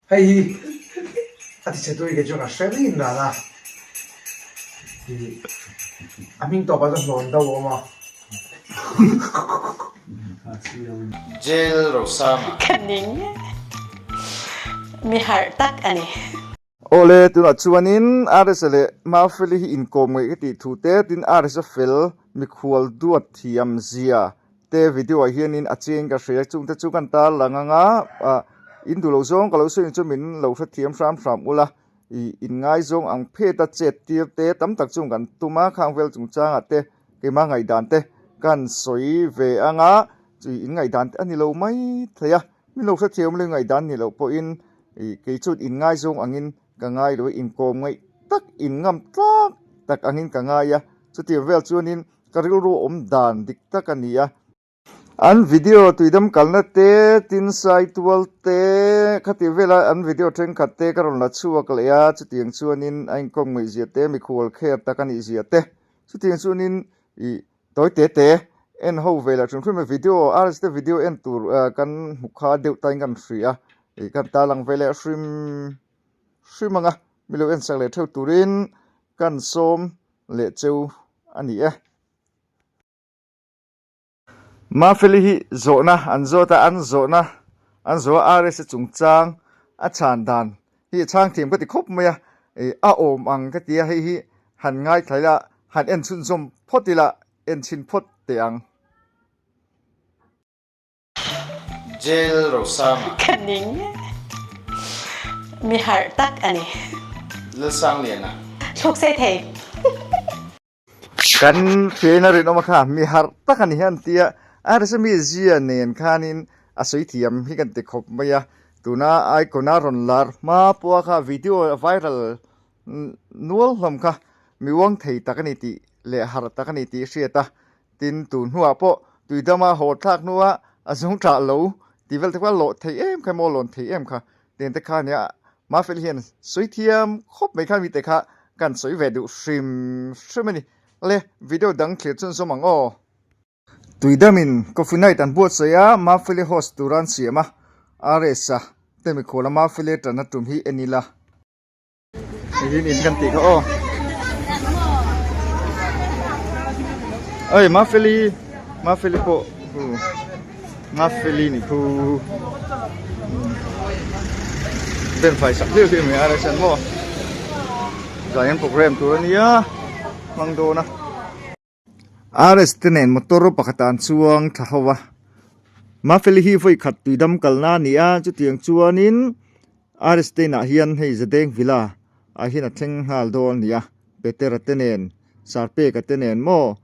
Hei hi a ti chhe tui kei chuan ka hre mai in dan a, ih a hming tawpah chuan hlawn deuh a awm a. Jail Rosanga. Ka ning e. Mi harh tak a ni. Awle, tunah chuanin RSa leh Mafeli hi inkawm ngaih ka tih thu te, tin RSa fel mikhual duat thiam zia te video ah hianin a chiang ka hria chungte chu kan tar lang anga ah in duh loh zawng ka lo sawi chu min lo hrethiam hram hram ula ih in ngaizawng ang phet a chet tir te tam tak chung kan tum a khang vel chungchangah te keimah ngaihdan te kan sawi ve anga chui in ngaihdan te a ni lo mai thei a min lo hrethiam ula ngaihdan ni loh pawhin ih kei chuan in ngaizawng angin ka ngai lo a inkawm ngaih tak in ngam tlak tak angin ka ngai a chutiang vel chuanin. Ka rilru awm dan dik tak a ni a. An video tuidam kalna te, tin sai tual te, khati vela an video thenkhat te ka rawn la chhuak leh a, chutiang chuanin a inkawm ngaihzia te, mikhual kher tak a nih zia te, chutiang chuanin ih tawi te te en ho ve lah hrim hrim a, video RS te video en tur kan hmu kha deuh tain kan hria a, ih kan tarlang ve leh hrim hrim ang a, milo en sak leh theuh turin kan sawm leh cheu a ni e. Mafeli hi zawhna an zawt a, an zawhna an zawh a RSa chungchang a chhan dan hi a chhang thiam ka ti khawp mai a, a awm ang ka ti a, hei hi han ngaithla ila han en chhunzawm phawt ila en chhin phawt teh ang. Jail Rosanga. Ka ning e. Mi harh tak a ni. Lalsangliana. Thluk sei thei. Kan hriain a rinawm a kha, mi harh tak a ni hian tia a rsa zia nen khanin a sawi thiam hi kan ti khawp mai a. Tuna icon a rawn lar hma pawha kha video a viral nual hlawm kha mi uang thei tak a ni tih leh harh tak a ni tih hriat a. Tin, tun hnuah pawh tuidama haw thlak hnua a zung ṭah lo tih vel te kha lawh thei em kha emaw lawn thei em kha tiang te kha nia Mafeli hian sawi thiam khawp mai kha mite kha kan sawi ve duh hrim hrim a ni. Le, video dang thlir chhunzawm ang aw. Tuidamin Coffee Night an buatsaih a, Mafeli host tura an siam a, RS-a te mikhuala Mafeli ṭanna tum hi en ila. Heihin in kan tih kha aw. Oi Mafeli Mafeli pawh hu Mafeli ni khu ben fai sak hliau hliau mai a restaurant maw zai an program tur ania hmang dawn a. RS te nen motor pakhat ah an chuang thla ho a Mafeli hi vawi khat tuidam kalna a ni a chutiang chuanin RS te inah hian hei Zadeng Villa ah hian a thleng nghal dawn a ni a Petera te nen Sarpeka te nen maw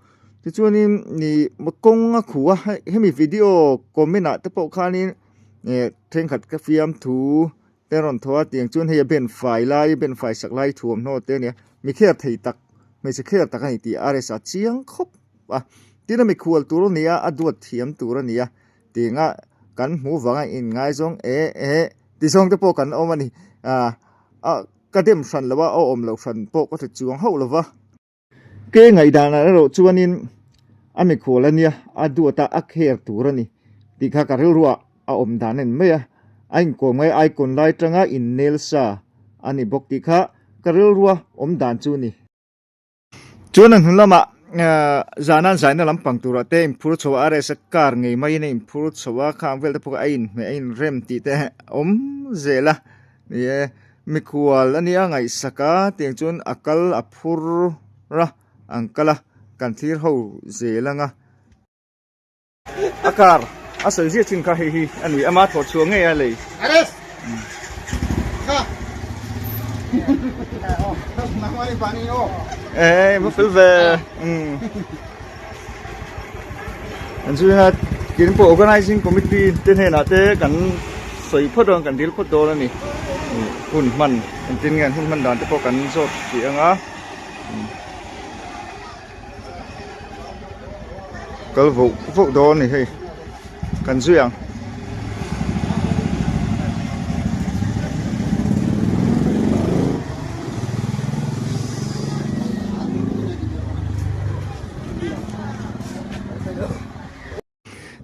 tichuanin ih kawng a khuh a hemi video comment ah te pawh khanin eh thenkhat ka fiamthu te rawn thaw a tiang chuan hei a ben fai lai ben fai sak lai thuamhnaw te a nia mi kher thei tak hmeichhe kher tak a ni tih RS a chiang khawp a tin a mikhual tur a ni a a duat thiam tur a ni a tianga kan hmuh vanga inngaizawng eh eh ti zawng te pawh kan awm a ni ah ah ka dem hran lo a a awm loh hran pawh ka hre chuang hauh lo va. Ke ngaihdanah erawh chuanin a mikhual a nia, a duat a, a care tur a ni tih kha ka rilruah a awm dan a ni mai a, a inkawm ngai icon lai tanga innel sa a ni bawk tih kha ka rilrua awm dan chu a ni. Chuan a hnu lamah zana an zaina lampang turah te a inphur chho a, RS a car ngei maiin a inphur chho a, khang vel te pawh kha a inhmeh a inrem tih te a awm zel a. Ni e, mikhual a nia ngaihsak a, tiang chuan a kal a phur a, an kal a, kan thlir ho zel ang a. A car a sawi ziah chin kha hei hi a ni, ama thawh chhuah ngei a lei. E, va fel ve. An zui a tin pawh organizing committee te hnenah te kan sawi phawt dawn kan dil phawt dawn a ni hun hman engtin nge an hun hman dan te pawh kan zawt tih ang a kal voh voh dawn a ni hei kan zui ang.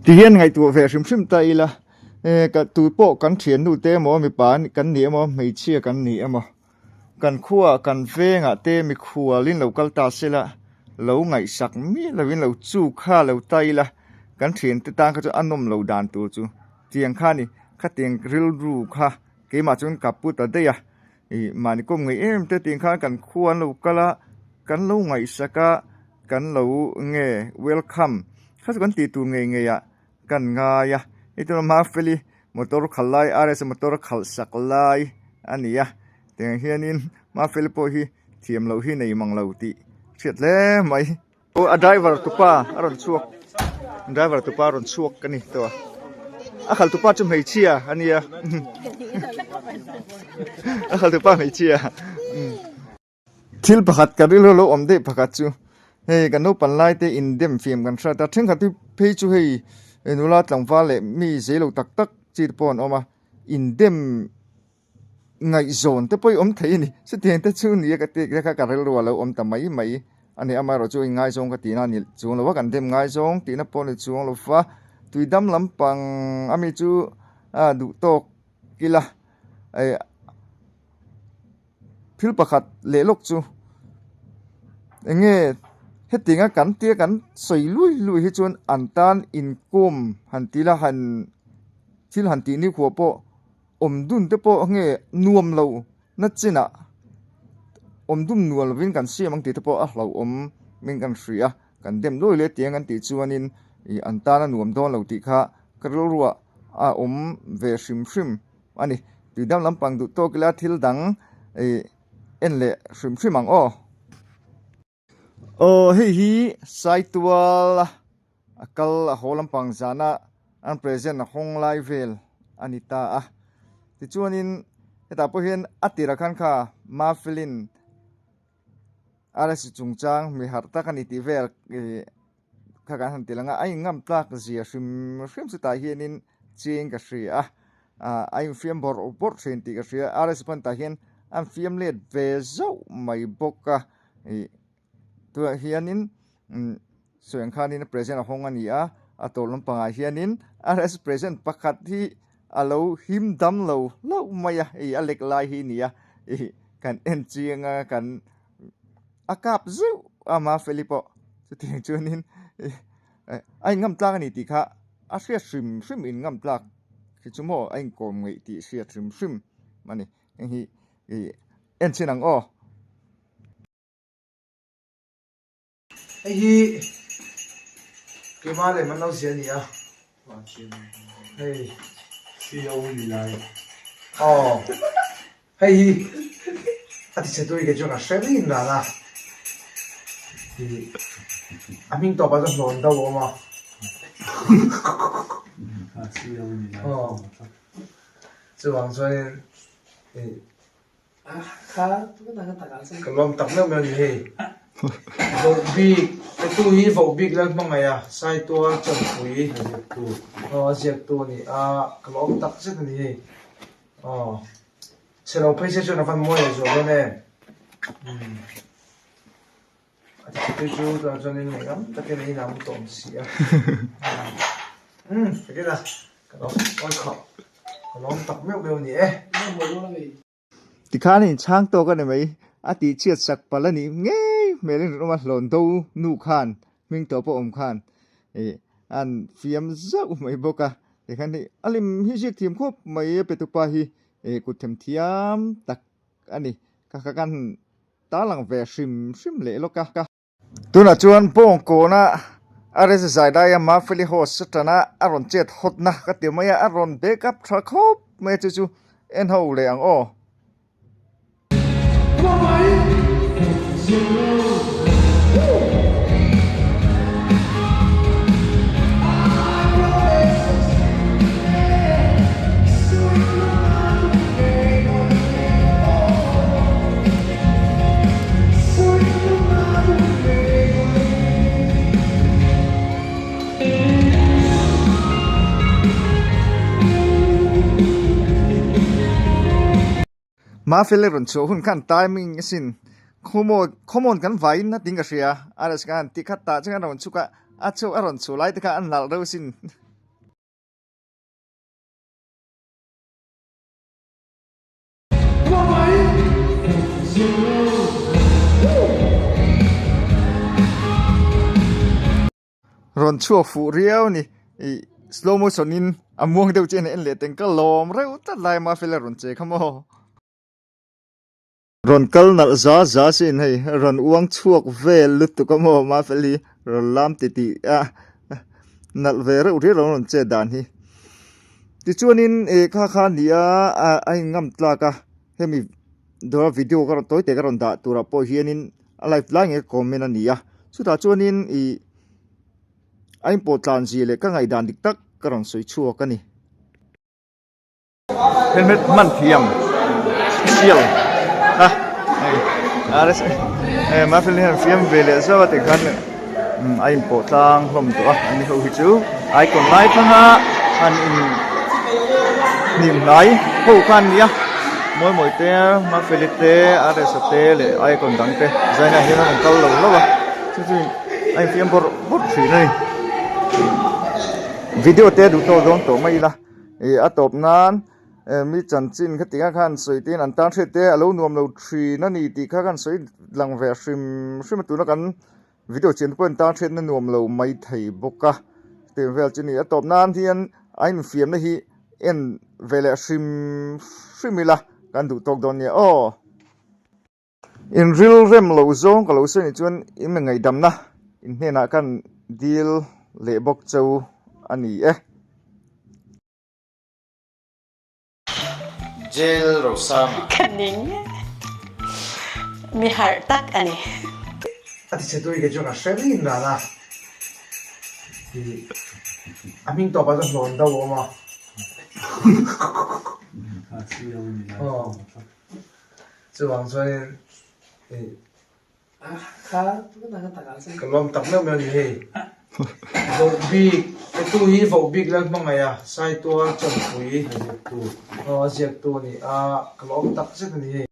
Ti hian ngaihtuah ve hrim hrim ta ila. Eh tu pawh kan thiannu te emaw mipa kan ni emaw hmeichhia kan ni emaw kan khuaah kan vengah te mikhualin lo kal ta se la lo ngaihsak miah lovin lo chu kha lo ta ila kan thiante tan kha chu a nawm lo dan tur chu tiang kha a ni khatiang rilru kha keimah chuan ka pu ta daih a ih mahni kawm ngei em te tiang khan kan khua an lo kal a kan lo ngaihsak a kan lo nge welcome kha chu kan tih tur ngei ngei ah kan ngai a hei tuna Mafeli motor khalh lai RS motor khalh sak lai a ni a tiang hianin Mafeli pawh hi thiam loh hi nei mang lo tih hriat hle mai. Aw a driver tupa a rawn chhuak driver tupa a rawn chhuak a ni tawh a a khalh tupa chu hmeichhia a nia a khalh tupa hmeichhia thil pakhat ka rilru lo awm daih pakhat chu hei kan naupang lai te indem fiam kan hrat a thenkhat hi phei chu hei nula tlangval leh mi zeilo tak tak chi te pawh an awm a indem Ngaihzawn te pawh i awm thei a ni. Chutiang te chu nia ka tih kha ka rilru a lo awm ta mai mai a ni. Amaherawh chu inngaizawng ka tihna a ni chuang lo a, kan dem ngaizawng tihna pawh a ni chuang lo va. Tui dam lampang a mi chu a duh tawk ila eh thil pakhat leh lawk chu eng nge hetianga kan tia kan sawi lui lui hi chuan an tan inkawm han ti ila han thil han tih nikhua pawh. Awm dun te pawh nge nuam lo na chinah awm dun nuam lovin kan siam ang tih te pawh a hlauhawm min kan hria a, kan dem luai leh tiang kan tih chuanin ih an tan a nuam dawn lo tih kha ka rilruah a awm ve hrim hrim a ni. Tui dam lampang duh tawk ila thil dang ih en leh hrim hrim ang aw. Aw hei hi Saitual a kal a haw lampang zana an present a hawng lai vel a ni ta a tichuanin hetah pawh hian a tirah khan kha Mafilin RS chungchang mi harh tak a ni tih vel ih kha kan han ti lang a a inngam tlak zia hrim hrim chutah hianin cheng ka hria a ah a infiam bawrh bawrh thin tih ka hria RS pawn tah hian a infiam let ve zauh mai bawk a ih tunah hianin umm sawi ang khanin present a hawng a ni a a tawp lampangah hianin RS present pakhat hi a lo him dam lo hlauh mai a hei a lek lai hi a ni a ih kan en chiang a kan a kap zeuh a Mafeli pawh chutiang chuanin ih a inngam tlak a ni tih kha a hriat hrim hrim inngam tlak hi chu maw a inkawm ngeih tih hriat hrim hrim a ni heng hi ih en chhin ang aw. Hei hi keimah leh man lo zia a ni a hei CEO ni lai aw hei hi a ti chhe tui kei chuan ka hre mai in dan a ih a hming tawpah chuan hlawn deuh a awm a aw chuvang chuanin ih Ka lawm tak meuh meuh a ni hei. Voh bik, petu hi voh bik lal hmangaih a, Saitual Chawnpui aw a ziaktu a ni a, ka lawm tak zet a ni hei. Aw chhe lo phei se chuan a van mawi leh zual dawn em. Umm a ti chhe chu tunah chuan in ngaih am takin a inah a mu tawh awm si a. Umm ka ken a, ka lawm awi khawp, ka lawm tak meuh meuh a ni e. Tikhan a inchhang tawk a ni mai, a tih chhiat sak palh a nih ngei hmel in rawn awm a, hlawn do nu khan hming tawh pawh awm khan ih an fiam zauh mai bawk a, tikhan hei a lim hi ziak thiam khawp mai a petupa hi ih kut them thiam tak a ni, kha kha khan tarlang ve hrim hrim leh lawk a. Tunah chuan Bawngkawna RS Zaidaia Mafeli host atana a rawn chet hawtna ka ti mai a, a rawn back up tha khawp mai a chu chu en ho leh ang aw. Mafel rawn chhuah hun khan timing asin khawmaw khawmawn kan vaiin a ting ka hria a rsa khan ti khat tah chuan a rawn chhuk a a chhuak a rawn chhuah lai te kha a nalh reuh asin. Rawn chhuak fuh riau a ni. Ih slow motion in a muang deuh chian a en leh teng ka lawm reuh tlat lai a Mafela rawn che kha maw. Rawn kal nalh za za sin hei rawn uang chhuak vel lutuk a maw Mafel hi rawn lam ti tih a nalh ve reuh riau lo rawn chet dan hi. Tichuanin ih kha kha a ni a a in ngam tlak a hemi dawra video ka rawn tawi te ka rawn dah turah pawh hianin a live lai ngei comment a ni a chutah chuanin ih a inpawh tlan zia leh ka ngaihdan dik tak ka rawn sawi chhuak a ni. Helmet hman thiam special a hei rs mafel hian fiam ve leh zauh a tikhan a inpawh tlang hlawm tawh a ani ho hi chu icon lai thlang a han in hnim hnai ho kha an nia mawi mawi te mafeli te rs a te leh icon dang te zaina hian an rawn kal lo hlauh a chu chu a infiam bawrh bawrh thin a ni video te duh tawk dawn tawh mai ila. Ih a tawp nan mi chanchin kha tinga khan sawi te in an tan hriat te a lo nuam lo thin a ni tih kha khan sawi lang ve hrim hrim a tuna kan video chian te pawh in tan hriat na nuam lo mai thei bawk a tih vel chu a ni a tawp nan hian a infiam na hi en ve leh hrim hrim ila kan duh tawk dawn nia aw. In rilrem lo zawng ka lo sawi nih chuan in ngaihdamna in hnenah khan dil leh bawk cho a ni e. Jail Rosanga. Ka ning e. Mi harh tak a ni. A ti chhe tui kei chuan ka hre rin dan a. Ih a hming tawpah chuan hlawn deuh a awm a. Aw. Chuvang chuanin ih ka lawm tak meuh meuh a ni hei. Voh bik petu hi voh bik Lalhmangaih a Saitual Chawnpui aw a ziaktu a ni a ka lawm tak zet a ni hei.